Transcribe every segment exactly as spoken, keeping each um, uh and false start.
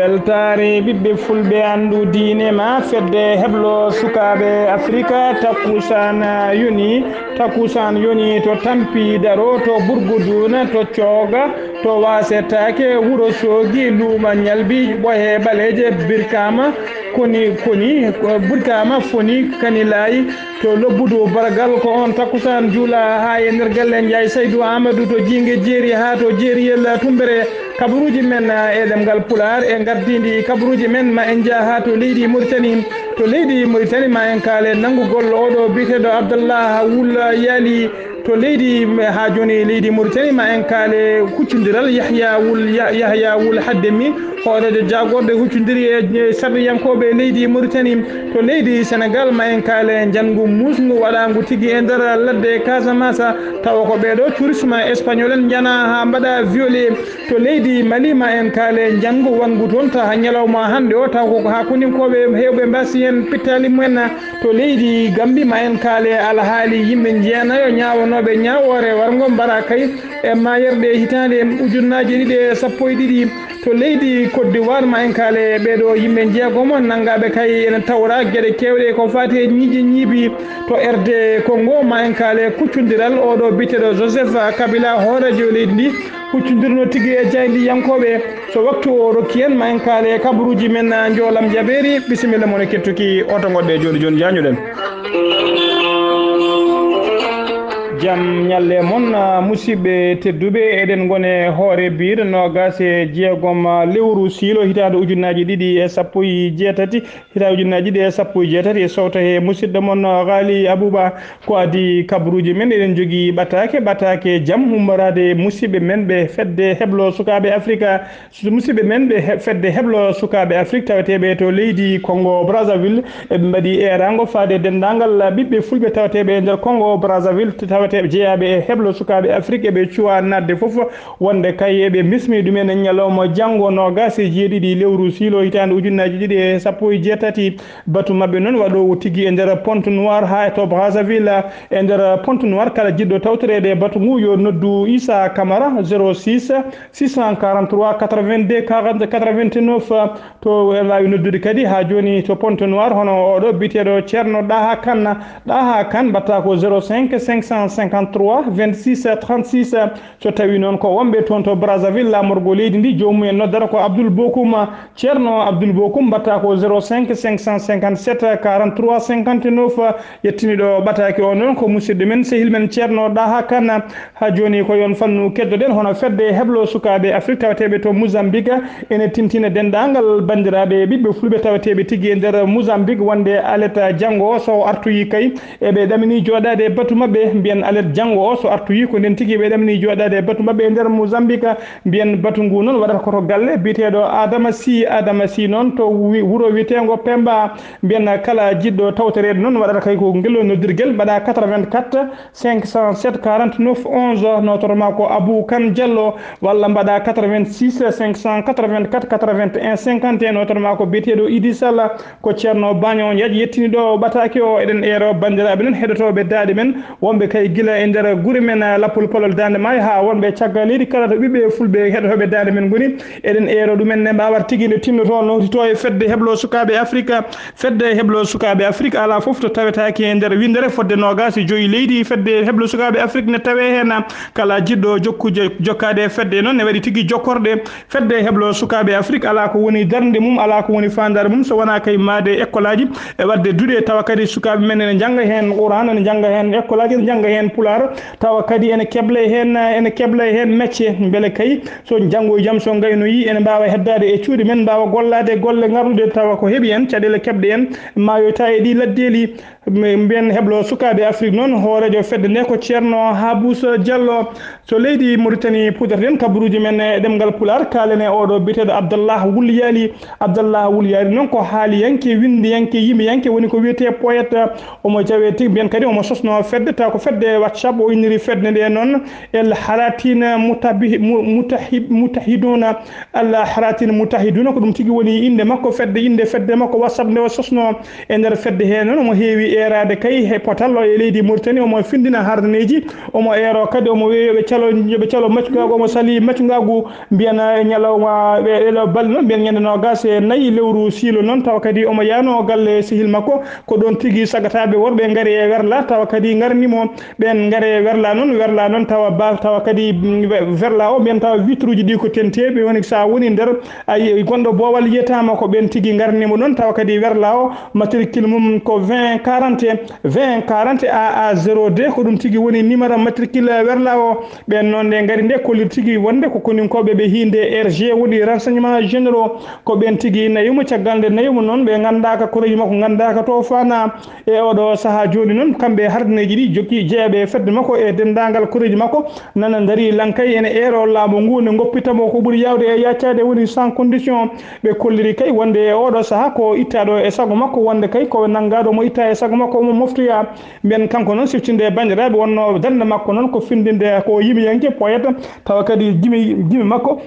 Weltaare ɓiɓɓe fulɓe, anndu diine ma fedde heblo sukaaɓe Afrika. Takkusaan yoni, takkusaan yoni to Tampi Daro, to Burguduuna, to Cooga, to Waasetaake, Wuro Soogi, Luuma Ñalbi, Ɓohe Ɓaleeje, Birkaama, Koni, Koni, Birkaama, Foni, Kanilaayi, to Lobbudu Bargal. Ko on takkusaan juula haa e nder galle Njaay Saydu Aamadu, to Jiinge Jeeri haa to Jeeriyel Tumbere. Kabaruuji men, ah, e ɗemngal Pulaar e ngardiindi kabaruuji men, ma en njah haa to leydi Muritani. To leydi Muritani, ma en kaale nanngugol oɗo biyeteeɗo Abdallah Wul Yaali. To leydi, haa jooni leydi Muritani, ma en kaale huccondiral Yahya Wul, Ya-, Yahya Wul Haddemi, hooreejo jaagorɗe huccondiri e, e sarɗiyankooɓe leydi Muritani. To leydi Senegal, ma en kaale njanngu muusngu waɗaangu tigi e nder ladde Casamance, tawa ko ɓeeɗo tourisme espagnol en njana haa mbaɗa violé. To leydi Mali, ma en kaale njanngu waɗngu toon, tawa ñalawma hannde o, taw ko haa koninkooɓe heewɓe mbaasi heen pittaali mumen. To leydi Gambi, ma en kaale alhaali yimɓe jeenayo ñaawanooɓe ñaawoore warngo mbara kay e maayerɗe hitaande ujunnaaji ɗiɗi e sappo e ɗiɗi. To leydi Côte d'Ivoire, ma en kaale ɓeeɗo yimɓe jeegomo nanngaaɓe kay ene tawra geɗe keewɗe ko faati e ñiiƴe ñiibi. To R D Congo, ma en kaale kuccondiral oɗo biyeteeɗo Joseph Kabila, hooreejo leydi ndi, huccondirno tigi e jaayndiyankooɓe. So waktu o rokki en, ma en kaale kabaruuji men, ah, njoolam jabeeri. Bisimilla mon e kettuki oto ngoɗɗe jooni jooni, jaañuɗen. Jam ñalle mon, ah, musidɓe tedduɓe, eɗen ngone hoore biir noogaas e jeegom, ah, lewru siilo hitaande ujunnaaji ɗiɗi e sappo e jeetati. Hitaande ujunnaaji ɗiɗi e sappo e jeetati, e sowto he musidɗo mon, ah, Ghali Abouba. Ko adii kabaruuji men, eɗen njogii ɓataake, ɓataake jam ummoraade e musidɓe men ɓe fedde heblo sukaaɓe Afrika. So musidɓe men ɓe he-, fedde heblo sukaaɓe Afrik taweteeɓe to leydi Congo Brazzaville, eɓe mbaɗi eeraango faade denndaangal ɓiɓɓe fulɓe taweteeɓe e nder Congo Brazzaville, taweteeɓe jeyaaɓe e heblo sukaaɓe Afrik, eɓe cuwaa naatde fof, wonde kay eɓe bismii ɗumen e ñalawma janngo noogaas e jeeɗiɗi lewru siilo hitaande ujunnaaji ɗiɗi e sappo e jeetati. Batu maɓɓe noon waɗoowo tigi e nder Pointe Noire haa e to Brazzaville. E nder Pointe Noire, kala jiɗɗo tawtoreede e batu ngu, yo noddu Issa Camara, zéro six, six cent quarante-trois, quatre-vingt-deux, quarante, quatre-vingt-neuf. To en waawi noddude kadi haa jooni to Pointe Noire, hono oɗo biyeteeɗo Ceerno Ɗaha Kan. Ɗaha Kan, mbaɗta ko zéro cinq, cinq cent cinquante-trois, vingt-six, trente-six. So tawii noon ko wonɓe toon to Brazzaville, laamorgo leydi ndi, joomum en noddata ko Abdoul Bokoum. Ceerno Abdoul Bokoum, mbaɗta ko zéro cinq, cinq cent cinquante-sept, quarante-trois, cinquante-neuf. Yettiniiɗo ɓataake o noon ko musidɗo men, sehil men Ceerno Ɗaha Kan. Haa jooni ko yon fannu keddoɗen, hono fedde heblo sukaaɓe Afrik taweteeɓe to Mozambique ene tintina denndaangal banndiraaɓe ɓiɓɓe fulɓe taweteeɓe tigi e nder Mozambique, wonde alet janngo o so artoyi kay, eɓe ɗamini jooɗaade e batu maɓɓe. Mbiyen alet janngo o so artoyi, ko nden tigi ɓe ɗamini jooɗaade e batu maɓɓe e nder Mozambique. Mbiyen batu ngu noon waɗata ko to galle biyeteeɗo Adama Sy. Adama Sy noon to wi-, wuro wiyeteengo Pemba. Mbiyen kala jiɗɗo tawtoreede noon waɗata kay ko ngel o noddirgel, mbaɗa quatre-vingt-quatre, cinq cent sept, quarante-neuf, onze, noototo ma ko Abou Kane Diallo, walla mbaɗa quatre-vingt-six, cinq cent quatre-vingt-quatre, quatre-vingt-un, cinquante et un, noototo ma ko biyeteeɗo Idi Sall. Ko Ceerno Baño Njaaj yettini ɗo ɓataake o. Eɗen eero banndiraaɓe noon heɗotooɓe daaɗe men, wonɓe kay gila e nder gure men, ah, Lappol Palol Daande Maayo, haa wonɓe caggal leydi kala to ɓiɓɓe fulɓe heɗotooɓe daaɗe men ngoni. Eɗen eero ɗumen ne mbaawata tigi nde tinnoto, nawtito e fedde heblo sukaaɓe Afrika. Fedde heblo sukaaɓe Afrika alaa fof to tawetaake e nder winndere fodde noogaas e joyi leydi. Fedde heblo sukaaɓe Afrika ne tawee heen. Kala jiɗɗo jokkude, jokkaade e fedde noon ne waɗi tigi jokkorɗe. Fedde heblo sukaaɓe Afrik alaa ko woni darnde mum, alaa ko woni faandaare mum, so wonaa kay mahde ekkolaaji e waɗde duɗe, tawa kadi sukaaɓe men ene njannga heen Quraan, ene njannga heen ekkolaaji, ene njannga heen Pulaar, tawa kadi ene keblay heen, ene keblay heen mecce, mbele kay so janngo e jam so ngaynoyii ene mbaawa heddaade e cuuɗi men, mbaawa gollaade golle ngarɗuɗe, tawa ko heɓi en caɗeele keɓɗe en maayoyta e ɗii laddeeli. Mbiyen heblo sukaaɓe Afrik noon, hooreejo fedde nde ko Ceerno Habusa Diallo. So leydi Mauritanie puɗɗoto-ɗen kabaruuji men e ɗemngal Pulaar, kaalen e oɗo biyeteeɗo Abdallah Wul Yaali. Abdallah Wul Yaali noon ko haaliyanke, winndiyanke, yimiyanke, woni ko wiyetee poète. Omo jawee tigi, mbiyen kadi omo sosnoo fedde, tawa ko fedde WhatsApp o inniri fedde nde noon, El Haratin Mutabi-, Mu-, Mutahi-, Mutahiduna. Al Haratin Mutahiduna, ko ɗum tigi woni innde makko, fedde, innde fedde makko WhatsApp nde o sosnoo. E nder fedde hee noon omo heewi eeraade kay he potal o e leydi Mauritanie, omo findina hardaneeji, omo eero kadi, omo wiya yo ɓe calo, yo ɓe calo maccungaagu, omo salii maccungaagu, mbiyan e ñalawma, ɓe, ɗeɗo balɗe noon, mbiyan ñande noogas e nayi lewru siilo noon, tawa kadi omo yaano galle sehil makko, ko ɗoon tigi sagataaɓe worɓe ngari e werla, tawa kadi ngarni mo, ɓeen ngari e werla noon, werla noon, tawa ba, tawa kadi, mm, we-, werla o, mbiyan tawa vitre uji ɗi ko tenteeɓe, woni so a woni nder, a yi-, gonɗo boowal yiyataama ko ɓeen tigi ngarni mo ɗoon, tawa kadi werla o, matricule mum ko vingt quarante, vingt quarante A A zéro deux, ko ɗum tigi woni numéro matricule werla o. Ɓeen noon nde ngari nde kollir tigi wonde ko koninkooɓe ɓe hiinde R G, woni renseignement généraux, ko ɓeen tigi nawi mo. Caggal nde nawi mo noon, ɓe nganndaaka koreeji makko, nganndaaka to faana. E oɗo sahaa jooni noon, kamɓe hardineeji ɗi jokki jeyaɓe e fedde makko e denndaangal koreeji makko, nana ndarii lankay ene eero laamu ngu, ne ngoppita mo ko ɓuri yaawde e yaccaade, woni sans condition. Ɓe kolliri kay wonde e oɗo sahaa ko ittaaɗo e sago makko, wonde kay ko nanngaaɗo mo itta e sago makko, omo moftoya. Mbiyen kanko noon, siftinde e banndiraaɓe, wonnoo darnde makko noon ko findinde ko yimiyanke, poète, tawa kadi jimi, jimi makko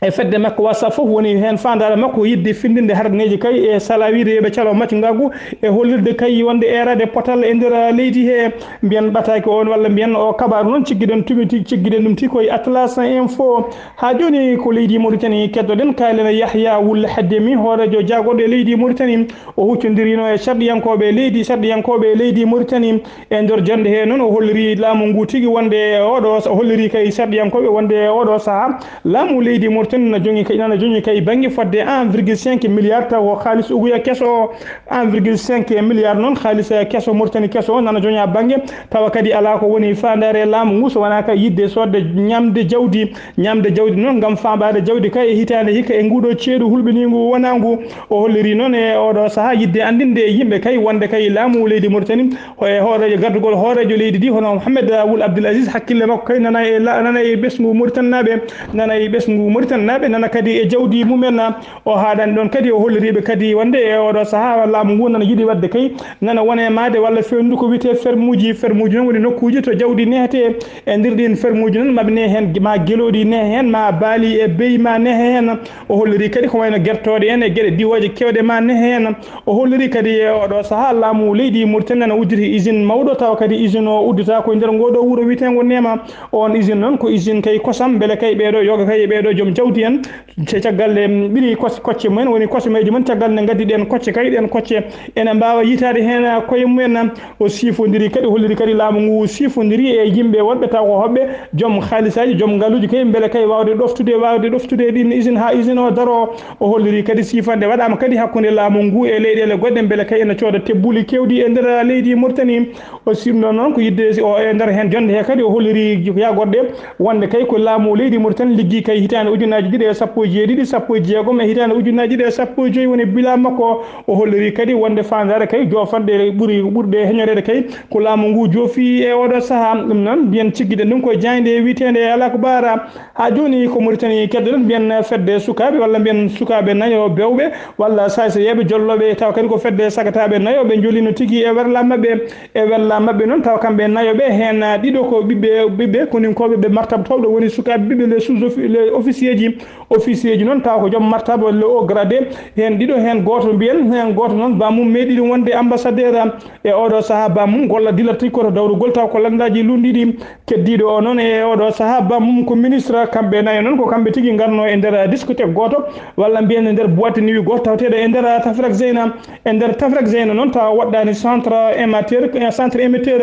e fedde makko WhatsApp fof woni heen faandaare makko, yiɗde findinde hardineeji kay e salaa wiyde yo ɓe calo maccungaagu, e hollirde kay wonde eeraade potal e nder leydi he. Mbiyen ɓataake on, walla mbiyen o kabaaru noon, ciggiɗen tumi ti-, ciggiɗen ɗum ti koye Atlas Info. Haa jooni ko leydi Mauritanie keddoɗen, kaalen Yahya Wul Haddemi, hooreejo jaagorɗo e leydi Mauritanie. O huccondiriino e sarɗiyankooɓe leydi, sarɗiyankooɓe leydi Mauritanie. E nder jonnde he noon, o holliri laamu ngu tigi wonde e oɗo, o holliri kay sarɗiyankooɓe wonde e oɗo sahaa, laamu leydi Mauritanie na joñi kay, nana joñi kay bannge fodde un virgule cinq milliard, taw ko haalis uguya keso o, un virgule cinq milliard noon, haalis keso Mauritanie keso o, nana joña bannge, tawa kadi alaa ko woni faandaare laamu ngu, so wonaa kay yiɗde soodde ñamde jawdi, ñamde jawdi noon ngam faambaade jawdi kay e hitaande hikka e nguuɗo ceeɗu hulɓiniingu wonaa ngu. O holliri noon e oɗo sahaa yiɗde anndinde e yimɓe kay wonde kay laamu leydi Mauritanie, ho-, e hooreejo gardugol hooreejo leydi ndi, hono Mohamed Wul Abdul Aziz, hakkille makko kay nana e la-, nana e ɓesngu Mauritanie naaɓe, nana e ɓesngu Mauritanie naaɓe, nana kadi e jawdi mumen. O haaɗani ɗoon kadi, o holliriiɓe kadi wonde e oɗo sahaa laamu ngu nana yiɗi waɗde kay, nana wone maade walla feewnude ko wiyetee fermuuji. Fermuuji noon woni nokkuuji to jawdi nehetee. E nder ɗiin fermuuji noon, maɓe nehe heen, ma gelooɗi nehe heen, ma baali e beyi ma nehe heen. O holliri kadi ko wayno gertooɗe en e geɗe diwooje keewɗe ma nehe heen. O holliri kadi e oɗo sahaa laamu leydi Mauritanie nana udditi usine mawɗo, tawa kadi usine o uddita ko e nder ngoo ɗoo wuro wiyeteengo Neema. Oon usine noon ko usine kay kosam, mbele kay ɓeeɗo yoga kay e ɓeeɗo joom jawdi en. Ce caggal ɗe ɓiri kos-, kocce mumen, woni kosomeeji mum, caggal nde ngaddi ɗeen kocce kay, ɗeen kocce ene mbaawa yiytaade heen koye mumen. O siifondiri kadi, holliri kadi laamu ngu siifondiri e yimɓe wonɓe taw ko hoɓɓe joom haalisaaji, joom ngaluuji kay, mbele kay waawde ɗoftude, waawde ɗoftude ɗiin usine haa usine o daroo. O holliri kadi siifannde waɗaama kadi hakkunde laamu ngu e leyɗeele goɗɗe, mbele kay ene cooda tebbuuli keewɗi e nder leydi Mauritanie. O siifno noon ko yiɗde si o e nder heen jonnde he kadi o holliri yaagorɗe wonde kay ko laamu leydi Mauritanie liggi kay hitaande ujunnaaji ɗiɗi e sappo e jeeɗiɗi, sappo e jeegom e hitaande ujunnaaji ɗiɗi e sappo e joyi woni bilan makko. O holliri kadi wonde faandaare kay joofanɗe ɓuri ɓurɗe heñoreede kay ko laamu ngu joofi e oɗo sahaa. Ɗum noon mbiyen ciggiɗen ɗum ko jaaynde wiyeteende Al Akbar. Haa jooni ko Mauritanie keddoɗen, mbiyen fedde sukaaɓe walla mbiyen sukaaɓe nayo bewɓe walla sayseyeeɓe jollooɓe, tawa kadi ko fedde sagataaɓe nayo ɓe njolino tigi e werla maɓɓe. E werla maɓɓe noon, tawa kamɓe nayo ɓe, heen ɗiɗo ko ɓiɓɓe, ɓiɓɓe koninkooɓe ɓe martaba towɗo, woni sukaaɓe ɓiɓɓe les sous-offi-, les officier ji. Officier ji noon, tawa ko joom martaba le haut gradé, heen ɗiɗo, heen gooto mbiyen, heen gooto noon, bamum meeɗi ɗum wonde ambassadeur. E oɗo sahaa, bamum golla dilla tigi ko to dawrugol, taw ko lanndaaji lunndiiɗi. Keddiiɗo o noon e oɗo sahaa, bamum ko ministre. Kamɓe nayo noon, ko kamɓe tigi ngarno e nder discothèque gooto, walla mbiyen e nder boîte de nuit gooto, tawateeɗo e nder Tafrak Zeyna. E nder Tafrak Zeyna noon, tawa woɗɗaani centre émetteur, centre émetteur.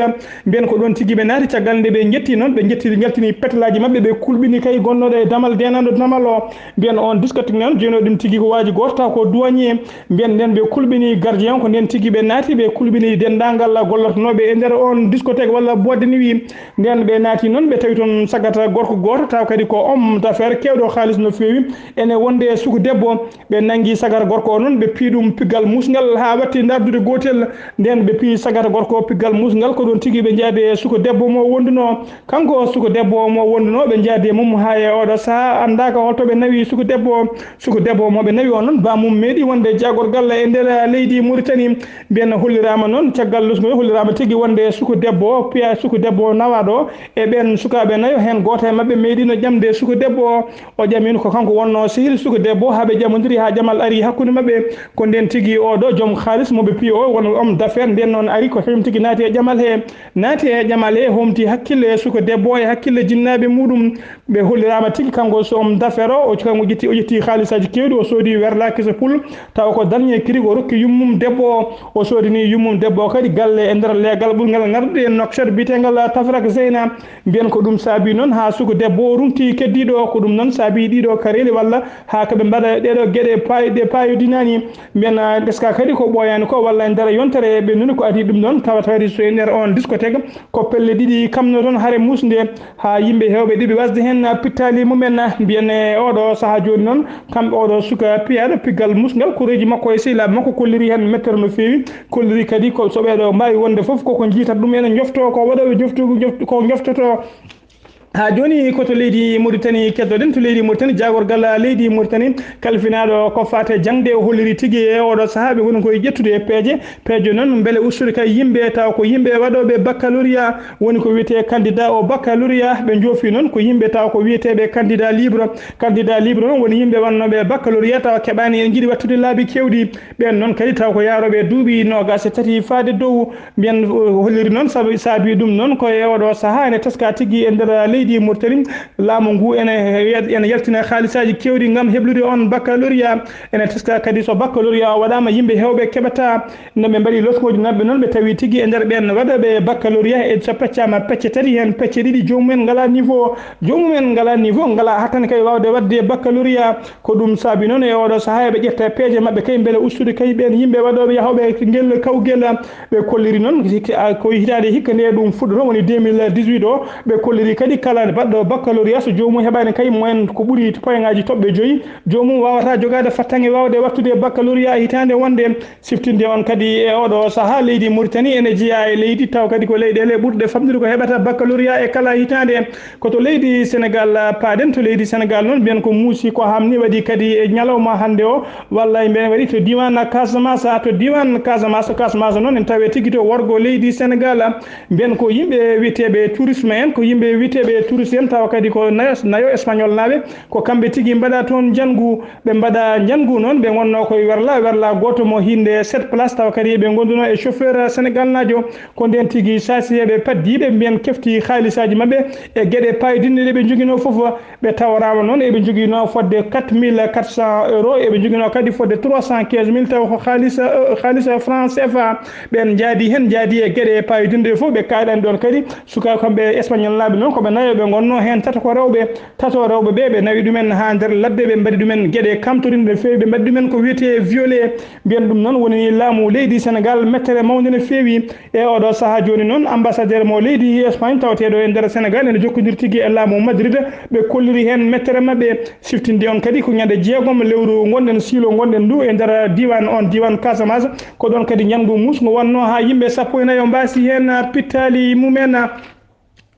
Mbiyen ko ɗoon tigi ɓe naati, caggal nde ɓe njetti noon, ɓe njetti, njaltini petelaaji maɓɓe, ɓe kulɓini kay gonnooɗo e damal, deenaanɗo damal o. Mbiyen oon discothèque noon, jeyno ɗum tigi ko waaji gooto, taw ko douanier. Mbiyen ndeen ɓe kulɓini gardien on, ko ndeen tigi ɓe naati, ɓe kulɓini denndaangal gollotnooɓe e nder oon discothèque walla boîte de nuit. Ndeen ɓe naati noon, ɓe tawi toon sagata gorko gooto, taw kadi ko homme d'affaires keewɗo haalis no feewi, ene wonde e suku debbo. Ɓe nanngi sagata gorko o noon, ɓe piyi ɗum piggal musngal haa watti dardude gootel. Ndeen ɓe piyi sagata gorko o piggal musngal, ko ɗoon tigi ɓe njaadi e suku debbo mo wondunoo. Kanko o suku debbo o mo wondunoo, ɓe njaadi e mum haa e oɗo sahaa anndaaka. Holto ɓe nawi suku debbo o? Suku debbo o mo ɓe nawi o noon, baamum meeɗi wonde jaagorgal e nder leydi Mauritanie. Mbiyen holliraama noon, caggal losgol holliraama tigi wonde suku debbo o, piya suku debbo o nawaaɗo o, e ɓeen sukaaɓe nayo, heen gooto e maɓɓe meeɗino ƴamde suku debbo o. O ƴamino ko kanko wonnoo sehil suku debbo o, haa ɓe ƴamondiri haa jamal ari hakkunde maɓɓe. Ko ndeen tigi oo ɗo joom haalis mo ɓe piyi o, won homme d'affaires, ndeen noon ari ko kañum tigi naati e jamal he. Naati e jamal he, homti hakkille suku debbo o e hakkille jinnaaɓe muuɗum. Ɓe holliraama tigi kanko so homme d'affaires o, o kanko ƴetti, o ƴetti haalisaaji keewɗi, o soodi werla kese pul, tawa ko dernier cri, o rokki yummum debbo o. O soodini yummum debbo o kadi galle e nder leegal ɓurngal ngardude e Nouakchott biyeteengal Tafrak Zeyna. Mbiyen ko ɗum saabi noon haa suku debbo o runti keddiiɗo o. Ko ɗum noon saabi ɗiɗo kareeli walla haa ko ɓe mbaɗa ɗeɗo geɗe paay-, ɗe paayodinaani. Mbiyen, ah, ndeska kadi ko ɓooyaani ko walla e nder yontere ɓe nuni ko adii ɗum noon, tawata kadi so e nder on discothèque ko pelle ɗiɗi kamno toon hare muusnde, haa yimɓe heewɓe ɗiɗi wasde heen pittaali mumen. Mbiyen e oɗo sahaa jooni noon, kamɓe oɗo suka piyaaɗo piggal musngal, koreeji makko e sehilaaɓe makko kolliri heen mettere no feewi, kolliri kadi ko so ɓeeɗo mbaawi wonde fof koko njiitata ɗum, ene njofto ko waɗooɓe njoftu-, njoftu-, ko njoftoto. Haa jooni ko to leydi Mauritanie keddoɗen, to leydi Mauritanie, jaagorgal leydi Mauritanie kalfinaaɗo ko faate jaŋde o holliri tigi e oɗo sahaa ɓe woni koye ƴettude e peeje. Peeje noon mbele ustude kay yimɓe tawa ko yimɓe waɗooɓe baccalauréat, woni ko wiyetee candidat au baccalauréat. Ɓe njoofi noon ko yimɓe tawa ko wiyeteeɓe candidat libre. Candidat libre noon woni yimɓe wannooɓe baccalauréat tawa keɓaani, en njiɗi wattude laabi keewɗi. Ɓeen noon kadi taw ko yaarooɓe duuɓi noogaas e tati faade dow. Mbiyen, uh, holliri noon saabi, saabi ɗum noon ko e oɗo sahaa ene teska tigi e nder leydi Mauritanie. Laamu ngu ene, ene yaltina haalisaaji keewɗi ngam heblude on baccalauréat. Ene teska kadi so baccalauréat o waɗaama, yimɓe heewɓe keɓata. No ɓe mbaɗi losgooji maɓɓe noon, ɓe tawi tigi e nder ɓeen waɗooɓe baccalauréat, e so peccaama pecce tati heen, pecce ɗiɗi joomumen ngalaa niveau. Joomumen ngalaa niveau, ngalaa hattande kay waawde waɗde baccalauréat. Ko ɗum saabi noon e oɗo sahaa eɓe ƴetta peeje maɓɓe kay mbele ustude kay ɓeen yimɓe waɗooɓe yahooɓe ngel kawgel. Ɓe kolliri noon hik-, a, ko hitaande hikka nde ɗum fuɗɗoto, woni deux mille dix-huit o. Ɓe kolliri kadi kala baɗɗo baccalauréat so joomum heɓaani kay moyenne ko ɓuri poyŋaaji toɓɓe joyi, joomum waawata jogaade fattange waawde wattude baccalauréat hitaande wonde. Siftinde on kadi e oɗo sahaa, leydi Mauritanie ene jeyaa e leydi taw kadi ko leyɗeele ɓurɗe famɗude ko heɓata baccalauréat e kala hitaande. Ko to leydi Senegal paaɗen, to leydi Senegal noon mbiyen ko muusi ko hamni waɗi kadi e ñalawma hannde o, walla e mbiyen waɗi to diiwaan Casamance, to diiwaan Casamance, Casamance noon en tawee tigi to worgo leydi Senegal. Mbiyen ko yimɓe wiyeteeɓe tourisme en, ko yimɓe wiyeteeɓe touriste en, tawa kadi ko nayo, nayo espagnol naaɓe, ko kamɓe tigi mbaɗa toon njanngu. Ɓe mbaɗa njanngu noon, ɓe ngonnoo koye werla, werla gooto mo hinnde sept place, tawa kadi eɓe ngondunoo e chauffeur senegalnaajo. Ko ndeen tigi saasi eɓe paddi, ɓe mbiyen kefti haalisaaji maɓɓe e geɗe paayodinɗe ɗe ɓe njoginoo fof. Ɓe taworaama noon eɓe njoginoo fodde quatre mille quatre cents euros, eɓe njoginoo kadi fodde trois cent quinze mille, tawa ko haalis, eh, haalis franc C F A. Ɓeen njaadi heen, njaadi e geɗe paayodinɗe ɗe fof, ɓe kaaɗani ɗoon kadi. Sukaaɓe kamɓe espagnolnaaɓe noon, ko ɓe nayo ɓe ngonnoo heen, tato ko rewɓe. Tato rewɓe ɓe, ɓe nawi ɗumen haa nder ladde, ɓe mbaɗi ɗumen geɗe kamtorinɗe no feewi, ɓe mbaɗi ɗumen ko wiyetee violé. Mbiyen ɗum noon woni laamu leydi Senegal, mettere mawnde no feewi. E oɗo sahaa jooni noon, ambassadeur mo leydi Espagne tawateeɗo e nder Senegal ene jokkondir tigi e laamu Madrid, ɓe kolliri heen mettere maɓɓe. Siftinde on kadi ko ñande jeegom lewru ngonɗen, siilo ngonɗen ndu e nder diiwaan on, diiwaan Casamance. Ko ɗoon kadi njanngu muusngu wonnoo haa yimɓe sappo e nayo mbaasi heen pittaali mumen.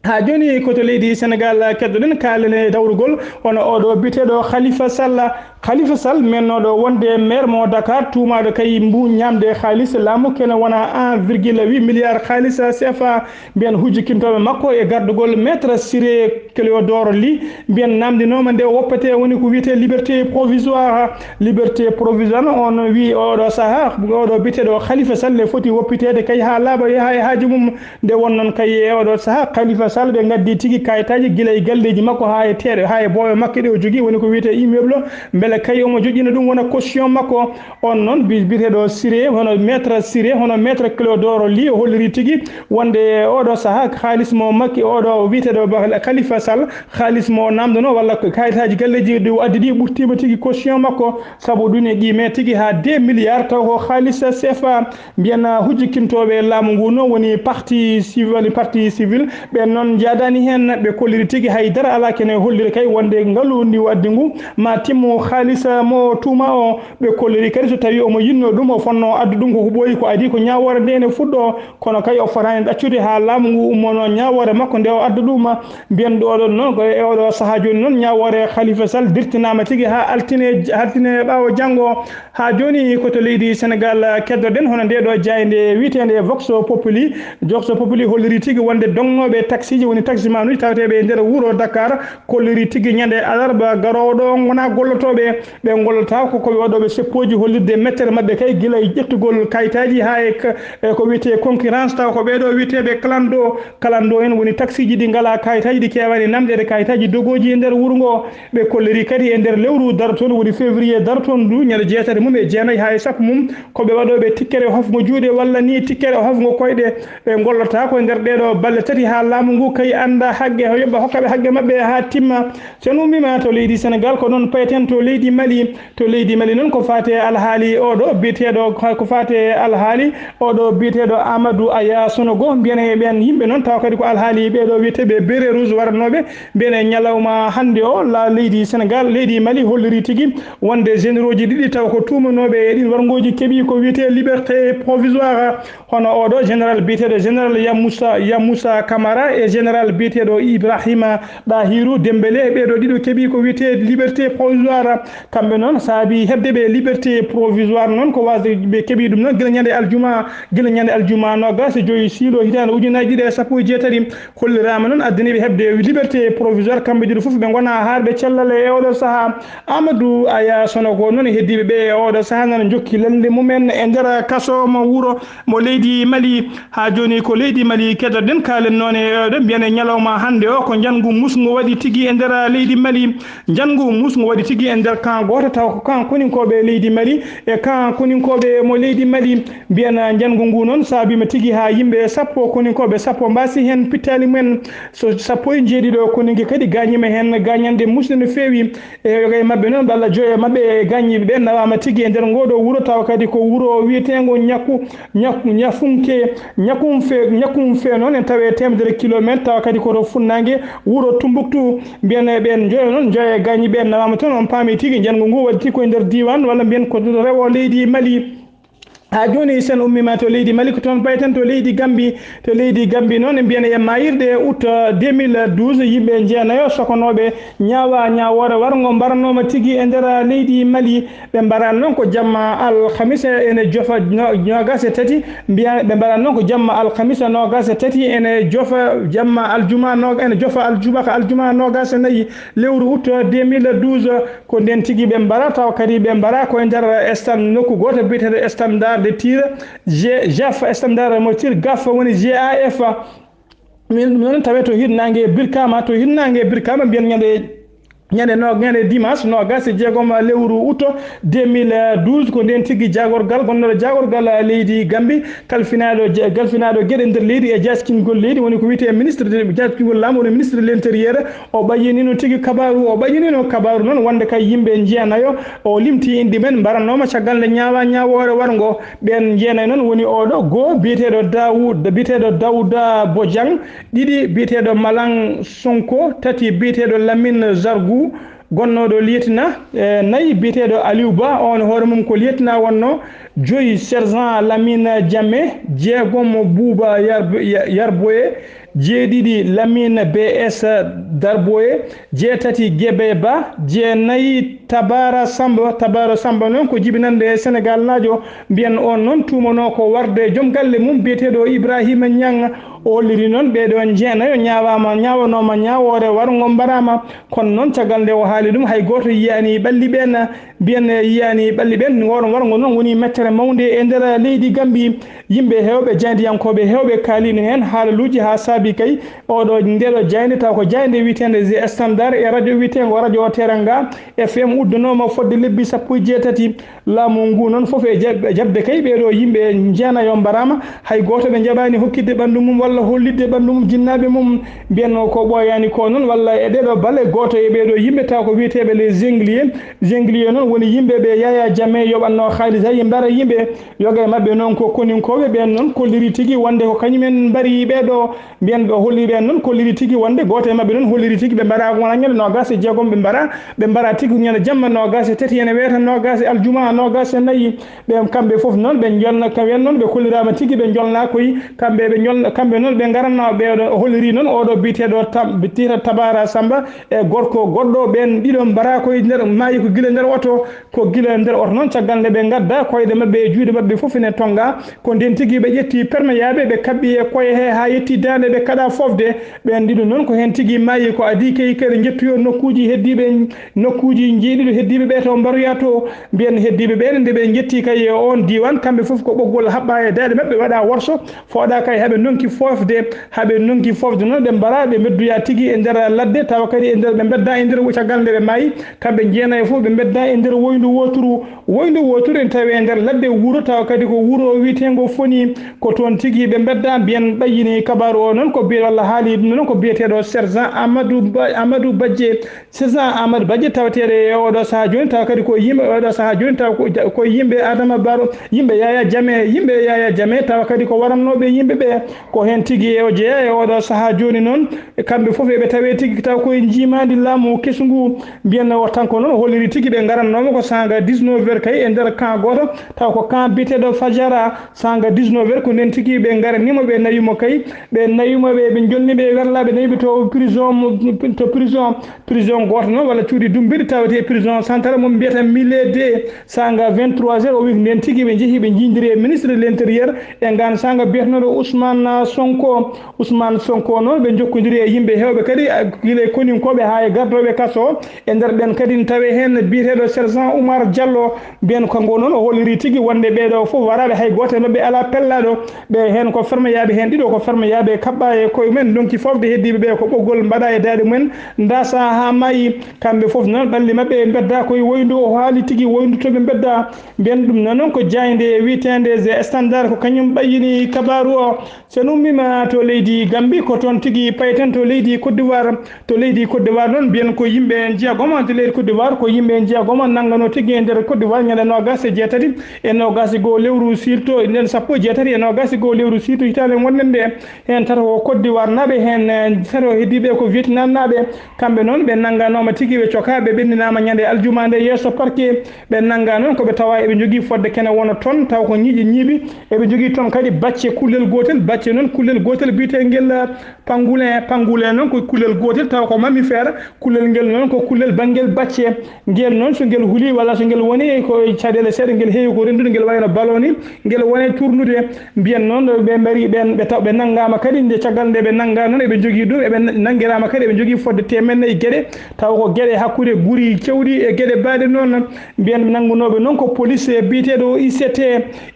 Haa jooni ko to leydi Senegal keddoɗen, kaalen e dawrugol hono oɗo biyeteeɗo Khalifa Sall. Khalifa Sall mennooɗo wonde maire mo Dakar, tuumaaɗo kay mbu ñaamde haalis laamu kene wona un virgule huit milliard haalis C F A. Mbiyen hujjikintooɓe makko e gardugol Maître Ciré Clédor Ly, mbiyen namndinooma nde woppetee woni ko wiyetee liberté provisoire. Liberté provisoire on wi oɗo sahaa, oɗo biyeteeɗo Khalifa Sall foti woppiteede kay haa laaɓa, haa e haaji mum. Nde won noon kay e oɗo sahaa, Khalifa Sall ɓe ngaddi tigi kayitaaji gila e galleeji makko haa e teeɗe, haa e boowe makko ɗe o jogii, woni ko wiyetee immeuble, mbele kay omo joƴƴina ɗum wona caution makko. On noon bi-, biyeteeɗo Ciré, hono Maître Ciré, hono Maître Clédor Ly, o holliri tigi wonde oɗo sahaa haalis mo makki, oɗo biyeteeɗo ba-, Khalifa Sall, haalis mo namdono walla ko kayitaaji galleeji ɗi o addi ɗi ɓurtiima tigi caution makko, sabu ɗum e qimee tigi haa deux milliards taw ko haalis C F A. Mbiyen hujjikintooɓe laamu ngu noon woni parti civil, woni parti civil, ɓeen noon njaadaani heen, ɓe kolliri tigi hay dara alaa kene holliri kay wonde ngalu ndi o addi ngu ma timmu haalis Lisa mo tuuma o, ɓe kolliri kadi so tawi omo yinno ɗum, o fonno addu ɗum koko ɓooyi, ko adii ko ñaawoore nde ene fuɗɗo, kono kay o fotaani ɗaccude haa laamu ngu ummono ñaawoore makko nde o adda ɗum. Mbiyen ɗo ɗon noon ko e oɗo sahaa jooni noon ñaawoore Khalifa Sall dirtinaama tigi haa altine, altine ɓaawo janngo. Haa jooni ko to leydi Senegal keddoɗen hono nde ɗo jaaynde wiyeteende Vox Populi. Vox Populi holliri tigi wonde dognooɓe taksiiji woni taximaanuuji taweteeɓe e nder wuro Dakar kolliri tigi ñande alarba garoowo ɗo ngonaa gollotooɓe. Ɓe ngollata ko koɓe waɗooɓe seppooji hollirde mettere maɓɓe kay gila e ƴettugol kayitaaji haa e k-, e ko wiyetee concurrence taw ko ɓeeɗo wiyeteeɓe clando. Clando en woni taksiiji ɗi ngalaa kayitaaji, ɗi keewaani namdeede kayitaaji dogooji e nder wuro ngo. Ɓe kolliri kadi e nder lewru darotoon woni février darotoon ndu ñande jeetati mum e jeenayi haa e sappo mum ko ɓe waɗooɓe tikkere hofngo juuɗe walla ni tikkere hofngo koyɗe. Ɓe ngollata ko e nder ɗeeɗo balɗe tati haa laamu ngu kay annda haqqe, yoɓa hokka ɓe haqqe maɓɓe haa timma. So en ummiima to leydi Senegal, ko noon payten to leydi Mali. To leydi Mali noon, ko faati e alhaali oɗo biyeteeɗo, ko faati e alhaali oɗo biyeteeɗo Amadou Aya Sonogo, mbiyen e ɓeen yimɓe noon, tawa kadi ko alhaali ɓeeɗo wiyeteeɓe Bérets Rouges waratnooɓe, mbiyen e ñalawma hannde o, la leydi Senegal, leydi Mali holliri tigi wonde généraux ji ɗiɗi tawa ko tuumanooɓe e ɗiin warngooji keɓi ko wiyetee liberté provisoire. Hono oɗo général biyeteeɗo général Yamoussa, Yamoussa Camara e général biyeteeɗo Ibrahima Ɗahiru Dembélé, ɓeeɗo ɗiɗo keɓi ko wiyetee liberté provisoire. Kamɓe noon saabi heɓde ɓe liberté provisoire noon ko wasde ɓe keɓi ɗum noon gila ñande aljuma, gila ñande aljuma noogas e joyi siilo hitaande ujunaaji ɗiɗi e sappo e jeetati. Holliraama noon addani ɓe heɓde liberté provisoire kamɓe ɗiɗo fof ɓe ngonaa haarɓe cellal e oɗo sahaa. Amadou Aya Sonogo noon e heddiiɓe ɓe e oɗo sahaa nana njokki lelnde mumen e nder kaso mo wuro mo leydi Mali. Haa jooni ko leydi Mali keɗoɗen, kaalen noon e oɗo mbiyen e ñalawma hannde o ko njanngu musngu waɗi tigi e nder leydi Mali. Njanngu musngu waɗi tigi e nder kan gooto taw ko kan koninkooɓe leydi Mali e kan koninkooɓe mo leydi Mali. Mbiyen njanngu ngu noon saabiima tigi haa yimɓe sappo koninkooɓe sappo mbaasi heen pittaali mumen. So sappo e njeeɗiɗo koninke kadi gaañiima heen gaañanɗe musɗe no feewi. E yoga e maɓɓe noon, ɓe Allah joyo e maɓɓe e gaañiiɓe ɓe nawaama tigi e nder ngoo ɗoo wuro, tawa kadi ko wuro wiyeteengo Ñakku, Ñakku, Ñafunke, Ñakunfe, Ñakunfe noon en tawi e teemedere kilomeetre, tawa kadi ko to funnaange wuro Tumbuktu. Mbiyen e ɓeen joyo noon, joyo e gaañiiɓe ɓe nawaama toon, on paami tigi njanngu ngu waɗi tigi ko e nder diiwaan, walla mbiyen ko to rewo leydi Mali. Haa jooni, so en ummiima to leydi Mali, ko toon payten to leydi Gambi. To leydi Gambi noon, mbiyen e maayirɗe août deux mille douze, yimɓe jeenayo sokonooɓe ñaawa ñaawoore warngo mbaranooma tigi e nder leydi Mali. Ɓe mbaraama noon ko jamma alhamisa ene jofa no-, noogas e tati, mbiya, ɓe mbaraama noon ko jamma alhamisa noogas e tati ene jofa jamma aljuma no-, ene jofa aljuma, ko aljuma noogas e nayi lewru août deux mille douze. Ko ndeen tigi ɓe mbara, tawa kadi ɓe mbara ko e nder stand, nokku gooto biyeteeɗo Standard de Tir, G-, G A F, Standard mo Tir, G A F woni G A F. Min, min noon tawe to hirnaange Birkama, to hirnaange Birkama mbiyen ñande, ñande no-, ñande dimanche noogas e jeegom lewru août deux mille douze, ko ndeen tigi jaagorgal, gonnooɗo jaagorgal leydi Gambi, kalfinaaɗo je-, kalfinaaɗo geɗe nder leydi e jaaskingol leydi, woni ko wiyetee ministre de, jaaskingol laamu, woni ministre de l'intérieur, o ɓayyiniino tigi kabaaru, o ɓayyiniino kabaaru noon wonde kay yimɓe jeenayo, o limti inɗe men, mbaranooma caggal nde ñaawa ñaawoore warngo. Ɓeen jeenayo noon woni oɗo, goo biyeteeɗo Daoud, biyeteeɗo Daouda Bojang, ɗiɗi biyeteeɗo Malang Sonko, tati biyeteeɗo Lamine Zargou, gonnooɗo lieutenant, e nayi biyeteeɗo Aliou Ba, on hoore mum ko lieutenant wonnoo, joyi sergent Lamine Diame, jeegom Bouba Yarb-, Ya-, Yarboye, jeeɗiɗi Lamine B S Darboye, jeetati Gebe Ba, jeenayi Tabara Samba. Tabara Samba noon ko jibinannde e Senegaalnaajo, mbiyen on noon tuumanoo ko warde joom galle mum biyeteeɗo Ibrahima Niang. O holliri noon ɓee ɗoon jeenayo ñaawaama, ñaawanooma ñaawoore warngo mbaraama. Kono noon, caggal nde o haali ɗum, hay gooto yiyaani ɓalli ɓeen, mbiyen yiyaani ɓalli ɓeen. Ngoon warngo noon woni mettere mawnde e nder leydi Gambi. Yimɓe heewɓe, jaayndiyankooɓe heewɓe kaaliino heen haalaluuji haa saabi kay oɗo, ndeeɗo jaaynde taw ko jaaynde wiyeteende The Standard e radio wiyeteengo Radio Teranga F M uddanooma fodde lebbi sappo e jeetati. Laamu ngu noon fof e jaɓ-, jaɓde kay ɓee ɗoo yimɓe jeenayo mbaraama, hay gooto ɓe njaɓaani hokkitde ɓanndu mum. walla hollitde ɓanndu mum, jinnaaɓe mum, mbiyanno ko ɓooyaani ko noon, walla e ɗeeɗoo bale, gooto e ɓeeɗoo yimɓe taw ko wiyeteeɓe les Anglais. Les Anglais noon woni yimɓe ɓe Yaya Jammeh yoɓatnoo haalis, hay mbara yimɓe. Yoga e maɓɓe noon ko koninkooɓe, ɓeen noon kolliri tigi wonde ko kañumen mbari ɓeeɗoo, mbiyan ɓe o holliri ɓeen noon kolliri tigi wonde gooto e maɓɓe noon holliri tigi ɓe mbaɗaaka wona ñande noogaas e jeegom, ɓe mbaɗa, ɓe mbaɗa tigi ñande jamma noogaas e tati, ene weeta noogaas e aljuma noogaas e nayi. Ɓe kamɓe fof noon ɓe jolna, ka wen noon ɓe kolliraama tigi ɓe jolna koye kamɓe, ɓe jolna kamɓe noon ɓe ngaranno ɓe. O holliri noon oɗo biyeteeɗo Tam-, biyeteeɗo Tabara Samba e gorko goɗɗo, ɓeen ɗiɗo mbaɗa koye nder maayi ko gila nder oto, ko gila nder oto noon caggal nde ɓe ngadda koyɗe maɓɓe e juuɗe maɓɓe fof ene tonnga. Ko ndeen tigi ɓe ƴetti permeyaaɓe ɓe kaɓɓi e koye he haa yetti daande ɓe kaɗa fofde. Ɓeen ɗiɗo noon ko heen tigi maayi ko adii kay kadi njettoyo nokkuuji heddiiɓe, nokkuuji jeeɗiɗo heddiiɓe ɓe to mbaroya to. Mbiyen heddiiɓe ɓeen nde ɓe njetti kay e oon diiwaan, kamɓe fof ko ɓoggol haɓɓa e daaɗe maɓɓe waɗa worso, fooɗa kay haɓe ndonki foofde, haɓe ndonki foofde noon ɓe mbara ɓe mbeddoya tigi e nder ladde, tawa kadi e nder ɓe mbedda e nder caggal nde ɓe maayi, kamɓe jeenayo fof ɓe mbedda e nder woyndu wooturu. Woyndu wooturu ene tawi e nder ladde wuro, tawa kadi ko wuro wiyeteengo Foni, ko toon tigi ɓe mbedda. Mbiyen ɓayyini kabaaru o noon ko biye walla haali ɗum noon ko biyeteeɗo sergent Amadou Ba-, Amadou Badje. Sergent Amadou Badje tawateeɗo e oɗo sahaa jooni, tawa kadi ko yimɓe oɗo sahaa jooni, tawa ko, ko yimɓe Adama Barrow, yimɓe Yaya Jammeh, yimɓe Yaya Jammeh, tawa kadi ko warannooɓe yimɓe ɓe. Ko heen tigi e o jeyaa e oɗo sahaa jooni noon, e kamɓe fof eɓe tawee tigi taw koye njiimaandi laamu kesu ngu. Mbiyen o tan ko noon o holliri tigi ɓe ngarannooma ko saanga dix-neuf heures kay e nder camp gooto, taw ko camp biyeteeɗo Fajara, saanga dix-neuf heures ko ndeen tigi ɓe ngaraniima ɓe nawimo kay, ɓe nawimo ɓe, ɓe jolni ɓe werla ɓe nawi ɓe to prison mo, to prison, prison gooto noon walla cuuɗi dumbiɗi tawetee prison central mo mbiyata Mille deux. Saanga vingt-trois heures, o wi ko ndeen tigi ɓe njehi ɓe njiidiri e ministre de l'intérieur e ngaan saanga biyetenooɗo Ousmane Sonko. Ousmane Sonko noon ɓe njokkondiri e yimɓe heewɓe kadi, a, gila e koninkooɓe haa e gardooɓe kaso. E nder ɓeen kadi ne tawee heen biyeteeɗo sergent Oumar Diallo. Mbiyen ko ngo noon o holliri tigi wonde ɓeeɗo fof waraaɓe, hay gooto e maɓɓe alaa pellaaɗo. Ɓe heen ko fermeyaaɓe, heen ɗiɗo ko fermeyaaɓe kaɓɓa e koye mumen, ndonki foofde heddiiɓe ɓe ko ɓoggol mbaɗa e daaɗe mumen, ndaasa haa maayi. Kamɓe fof noon ɓalli maɓɓe mbedda koye woyndu o haali tigi woyndu to ɓe mbedda. Mbiyen ɗum noon ko jaaynde wiyeteende The Standard ko kañum ɓayyini kabaaru o. So en ummiima to leydi Gambie, ko toon tigi payten to leydi Côte d'Ivoire. To leydi Côte d'Ivoire noon, mbiyen ko yimɓe jeegom to leydi Côte d'Ivoire, ko yimɓe jeegom nanngano tigi e nder Côte d'Ivoire ñande noogaas e jeetati e noogaas e goo lewru siilto, nden sappo e jeetati e noogaas e goo lewru siilto hitaande ngonɗen nde. Heen tato ko Côte d'Ivoire naaɓe, heen, eh, tato heddiiɓe ko Vietnam naaɓe. Kamɓe noon ɓe nannganooma tigi, ɓe cokaa, ɓe ɓenndinaama ñande aljuma nde yeeso parquet. Ɓe nannga noon ko ɓe tawa eɓe njogii fodde kene wona ton, taw ko ñiiƴe ñiiɓi. Eɓe njogii toon kadi bacce kullel gootel, bacce noon kullel gootel biyetee ngel, eh, pangolin. Pangolin noon ko kullel gootel, taw ko mammifère. Kullel ngel noon ko kullel banngel bacce. Ngel noon so ngel hulii walla so ngel woni ko e caɗeele seeɗa, ngel heewi ko renndude, ngel wayno ballon ni, ngel woni tournude. Mbiyen noon ɓe mbari ɓeen, ɓe taw ɓe nanngaama kadi nde caggal nde ɓe nannga noon eɓe njogii ɗum, eɓe nanngiraama kadi eɓe njogii fodde teemedde nayi geɗe, taw ko geɗe hakkunde guri cewɗi e geɗe baaɗe noon. Mbiyen nanngunooɓe noon ko police biyeteeɗo I C T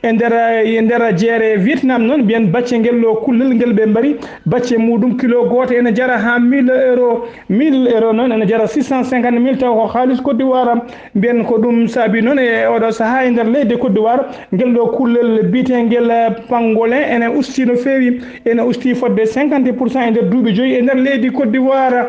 e nder, e nder jeere Vietnam noon. Mbiyen bacce ngel ɗo kullel ngel ɓe mbari, bacce muɗum kilo gooto ene jara haa mille euro. Mille euro noon ene jara six cent cinquante mille, taw ko haalis Côte d'Ivoire. Mbiyen ko ɗum saabi noon e oɗo sahaa e nder leydi Côte d'Ivoire, ngel ɗo kullel biyeteengel pangolin ene usti no feewi, ene usti fodde cinquante pour cent e nder duuɓi joyi e nder leydi Côte d'Ivoire.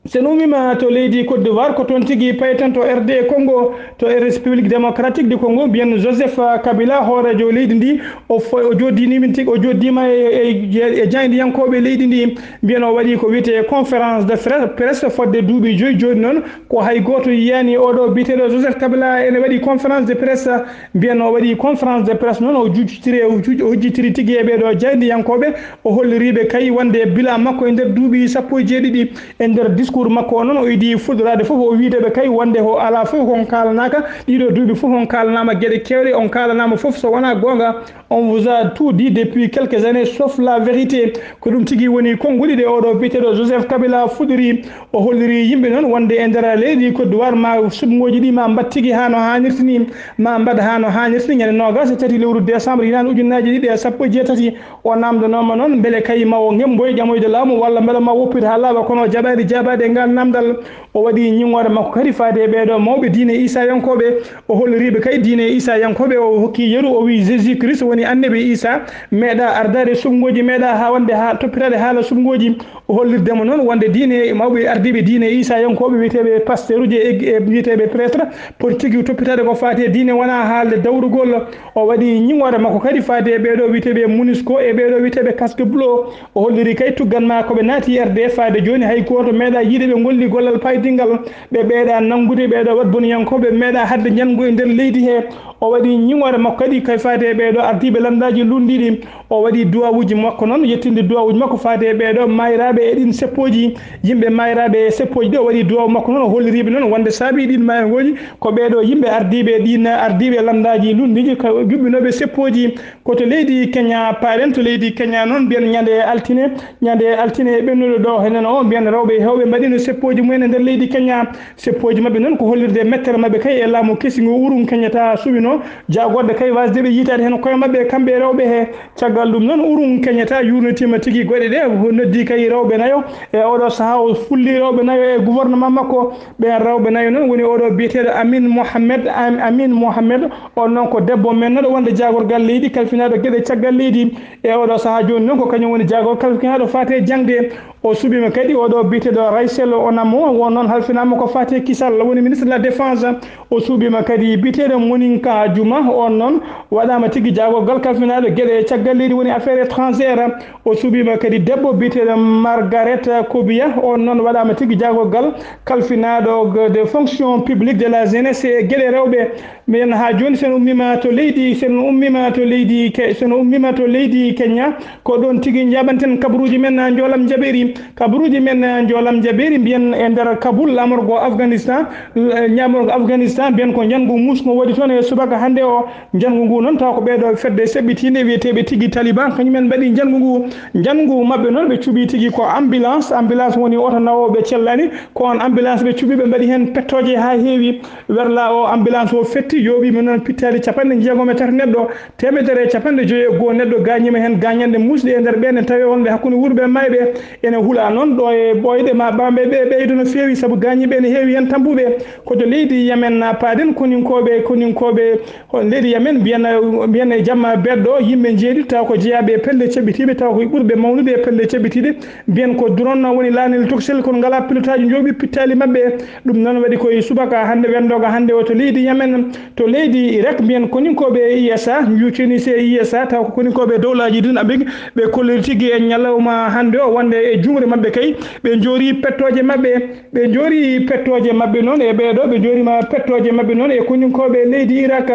So en ummiima to leydi Côte d'Ivoire, ko toon tigi payten to R D Congo, to République Démocratique du Congo, mbiyen Joseph Kabila, hooreejo leydi ndi, o fo-, o jooɗiini min tigi, o jooɗiima e, e, e jaayndiyankooɓe leydi ndi, mbiyen o waɗi ko wiyetee conférence de fre-, presse fodde duuɓi joyi jooni noon, ko hay gooto yiyaani oɗo biyeteeɗo Joseph Kabila ene waɗi conférence de presse. Mbiyen o waɗi conférence de presse noon, o jujjitiri, o juj-, o hujjitiri tigi e ɓeeɗo jaayndiyankooɓe, o holliriiɓe kay wonde bilan makko e nder duuɓi sappo e jeeɗiɗi. E nder discours makko o noon, o idii fuɗɗoraade fof, o wiide ɓe kay wonde o alaa fof ko on kaalanaaka. Ɗiɗo duuɓi fof on kaalanaama geɗe keewɗe, on kaalanaama fof so wonaa goonga. On vous a tout dit depuis quelques années, sauf la vérité. Ko ɗum tigi woni konguɗi ɗe oɗo biyeteeɗo Joseph Kabila fuɗɗori. O holliri yimɓe noon wonde e nder leydi Côte d'Ivoire ma suɓngooji ɗi ma mbaɗ tigi haa no haanirta ni, ma mbaɗ haa no haanirta ni. Ñande noogaas e tati lewru décembre hitaande ujunnaaji ɗiɗi e sappo e jeetati, o naamndanooma noon mbele kay ma o ngemboy ƴamoyde laamu walla mbele ma woppit haa laaɓa, kono o jaɓaani jaabaade. ngal namdal. O waɗi ñiŋoore makko kadi faade e ɓeeɗo mawɓe diine Iisayankooɓe. O holliriiɓe kadi diine Iisayankooɓe, o hokki yeru, o wiyi Jésus Christ woni annabi Iisa, meeɗa ardaade suɓngooji, meeɗa haa wonde haa toppitaade haala suɓngooji. O hollirde mo noon wonde diine, mawɓe ardiiɓe diine Iisayankooɓe wiyeteeɓe pasteeruuji e, e wiyeteeɓe prêtre poti tigi toppitaade ko faati e diine, wonaa haalde dawrugol. O waɗi ñiŋoore makko kadi faade e ɓeeɗo wiyeteeɓe MONUSCO e ɓeeɗo wiyeteeɓe casque bleu. O holliri kay tuggan ma ko ɓe naati R D F faade jooni, hay gooto meeɗa yiide ɓe ngolli gollal paydingal. Ɓe ɓeeɗa nanngude ɓeeɗo waɗboniyankooɓe, ɓe meeɗa haɗde njanngu e nder leydi he. O waɗi ñiŋoore makko kadi kay faade e ɓeeɗo ardiiɓe lanndaaji lunndiiɗi. O waɗi duwawuuji makko noon, yettinde duwawuuji makko faade e ɓeeɗo maayraaɓe e ɗiin seppooji, yimɓe maayraaɓe e seppooji ɗi. O waɗi duwawu makko noon, o holliriiɓe noon wonde saabii ɗiin maayngooji ko ɓeeɗo yimɓe ardiiɓe ɗiin, ardiiɓe lanndaaji lunndiiɗi, ko yuɓɓinooɓe seppooji. Ko to leydi Kenya paaɗen, to leydi Kenya noon mbiyen ñande altine, ñande altine ɓennuɗo ɗo henen o, mbiyen rewɓe heewɓe mbaɗino seppooji mumen e nder leydi Kenya. Seppooji maɓɓe noon ko hollirde mettere maɓɓe kay e laamu kesi ngu Uhuru Kenyatta suɓino, jaagorɗe kay waasde ɓe yiitaade heen koye maɓɓe kamɓe rewɓe he. Caggal ɗum noon Uhuru Kenyatta yuurnitiima tigi goɗe ɗe, o noddi kay rewɓe nayo e oɗo sahaa, o fulli rewɓe nayo e gouvernement makko. Ɓeen rewɓe nayo noon woni oɗo biyeteeɗo Amin Mohamed, Am-, Amin Mohamed, on noon ko debbo mennoɗo wonde jaagorgal leydi, kalfinaaɗo geɗe caggal leydi. E oɗo sahaa jooni noon ko kañum woni jaagorgal kalfinaaɗo faate jaŋde. O suɓiima kadi oɗo biyeteeɗo Raysel Onamo, on noon halfinaama ko faate kisal, woni ministre de la défense. O suɓiima kadi biyeteeɗo Moninka Juma, on noon waɗaama tigi jaagorgal kalfinaaɗo geɗe caggal leydi, woni affaires étrangères. O suɓiima kadi debbo biyeteeɗo Margaret Kobiya, on noon waɗaama tigi jaagorgal kalfinaaɗo de fonction publique, de la jeunesse e geɗe rewɓe. Mbiyen haa jooni, so en ummiima to leydi, so en ummiima to leydi Ke-, so en ummiima to leydi Kenya, ko ɗoon tigi njaɓanten kabaruuji men, a, Njoolam Njaɓeeri. Kabaruuji men, a, Njoolam Njaɓeeri, mbiyen e nder Kabul, laamorgo Afganistan, l-, ñaamorgo Afganistan, mbiyen ko njanngu muusngo waɗi toon e subaka hannde o. Njanngu ngu noon taw ko ɓeeɗo fedde seɓɓitiinde wiyeteeɓe tigi Taliban, kañum en mbaɗi njanngu ngu. Njanngu maɓɓe noon ɓe cuɓi tigi ko ambulance. Ambulance woni oto nawooɓe cellani, ko on ambulance ɓe cuɓi, ɓe mbaɗi heen pettooje haa heewi. Werlaa o ambulance o fetti, yooɓiima noon pittaali capanɗe jeegom e tati neɗɗo, teemedere e capanɗe joyi e goo neɗɗo gaañiima heen gaañanɗe muusɗe e nder ɓeen en tawi wonɓe hakkunde wuurɓe e maayɓe. Ene hula noon ɗo e ɓooyɗe ma ɓamɓe ɓe ɓeydo no feewi, sabu gaañiiɓe ene heewi heen tampuɓe. Ko to leydi Yemen paaɗen, koninkooɓe, koninkooɓe on leydi Yemen mbiyen, mbiyen e jamma beɗɗo yimɓe njeeɗiɗo taw ko jeyaaɓe e pelle ceɓɓitiiɓe, taw ko ɓurɓe mawnude e pelle ceɓɓitiiɗe. Mbiyen ko drone woni laanel toksel, kono ngalaa pilotaaji njooɓi pittaali maɓɓe. Ɗum noon waɗi koye subaka hannde, wenndoga hannde o to leydi Yemen, to leydi Irak, mbiyen koninkooɓe e U S A, njuucini se U S A, taw ko koninkooɓe e dowlaaji ɗin Amerik, ɓe kolliri tigi e ñalawma hannde o wonde e juumre maɓɓe kay, ɓe njoori pettooje maɓɓe, ɓe njoori pettooje maɓɓe noon e ɓeeɗo, ɓe njoorima pettooje maɓɓe noon e koninkooɓe leydi Irak.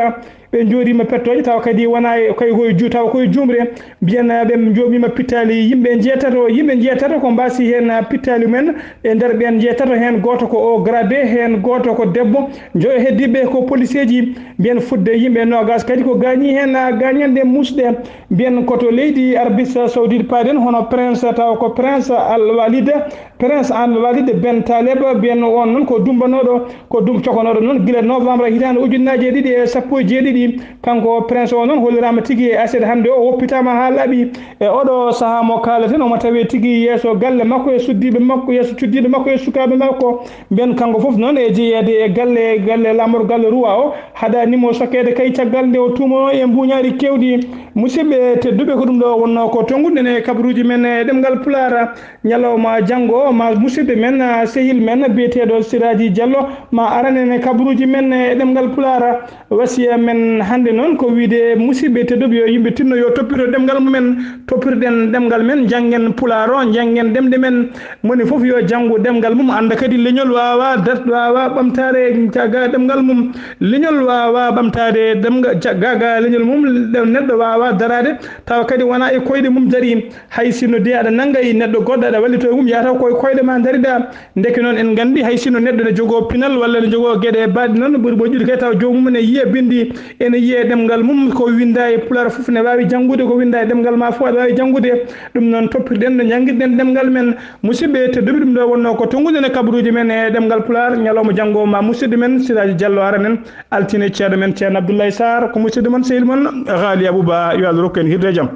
Ɓe njooɗiima pettooje, tawa kadi wonaa e, kay koye ju-, tawa koye juumre. Mbiyen, ɓe njooɓiima pittaali yimɓe njeetato, yimɓe njeetato ko mbaasi heen pittaali mumen. E nder ɓeen njeetato heen, gooto ko o gradé, heen gooto ko debbo. Njoyo heddiiɓe ko poliseeji. Mbiyen fudde yimɓe noogaas kadi ko gaañi heen, a, gaañanɗe muusɗe. Mbiyen ko to leydi Arabie Saoudite paaɗen, hono Prince, tawa ko Prince Al Walid, Prince Al Walid Ben Taleb, mbiyen on noon ko dumbanooɗo, ko dum-, cokanooɗo noon gila novembre hitaande ujunnaaje ɗiɗi e sappo e jeeɗiɗi. Kanko Prince o noon holliraama tigi e aset hannde o, woppitaama haa laaɓi. E oɗo sahaa mo kaalaten, omo tawee tigi yeeso galle makko e suddiiɓe makko, yeeso cuddiiɓe makko e sukaaɓe makko. Mbiyen kanko fof noon e jeyeede e galle, galle laamorgal Roi o, haɗaani mo sokkeede kay caggal nde o tuumanoo e mbuuñaaɗi keewɗi. Musidɓe tedduɓe, ko ɗum ɗo wonnoo ko tonngude e kabaruuji men e ɗemngal Pulaar. Ñalawma janngo o, ma musidɓe men, a, sehil men biyeteeɗo Siraaji Jallo, ma aran en e kabaruuji men e ɗemngal Pulaar. Wasiya men hannde noon ko wiyde musidɓe tedduɓe yo yimɓe tinno yo toppito ɗemngal mumen, toppitoɗen ɗemngal men, njanngen Pulaar o, njanngen ɗemɗe men. Moni fof yo janngu ɗemngal mum, annda kadi leñol waawaa dat-, waawaa ɓamtaade cagga ɗemngal mum. Leñol waawaa ɓamtaade ɗemnga-, cagga leñol mum, ɗe-, neɗɗo waawaa daraade tawa kadi wonaa e koyɗe mum darii. Hay sinno de aɗa nannga e neɗɗo goɗɗo, aɗa wallitoo e mum, yataw ko e koyɗe ma ndariɗaa. Ndeke noon en nganndi, hay sinno neɗɗo ne jogoo pinal walla ne jogoo geɗe baaɗe noon, ɓuri moƴƴude kay tawa joomum ne yiya binndi, ene yiya e ɗemngal mum, ko winndaa e Pulaar fof ne waawi janngude, ko winndaa e ɗemngal ma fof aɗa waawi janngude. Ɗum noon toppirɗen no njanngiɗen ɗemngal men. Musidɓe tedduɓe, ɗum ɗo wonnoo ko tonngude e kabaruuji men e ɗemngal Pulaar. Ñalawma janngo ma musidɗo men Siraaji Jallo aran en, altine ceerno men Ceerno Abdoulaye Sarr, ko musidɗo mon, sehil mon, Ghali Abouba, yo Allah rokku en hirde e jam.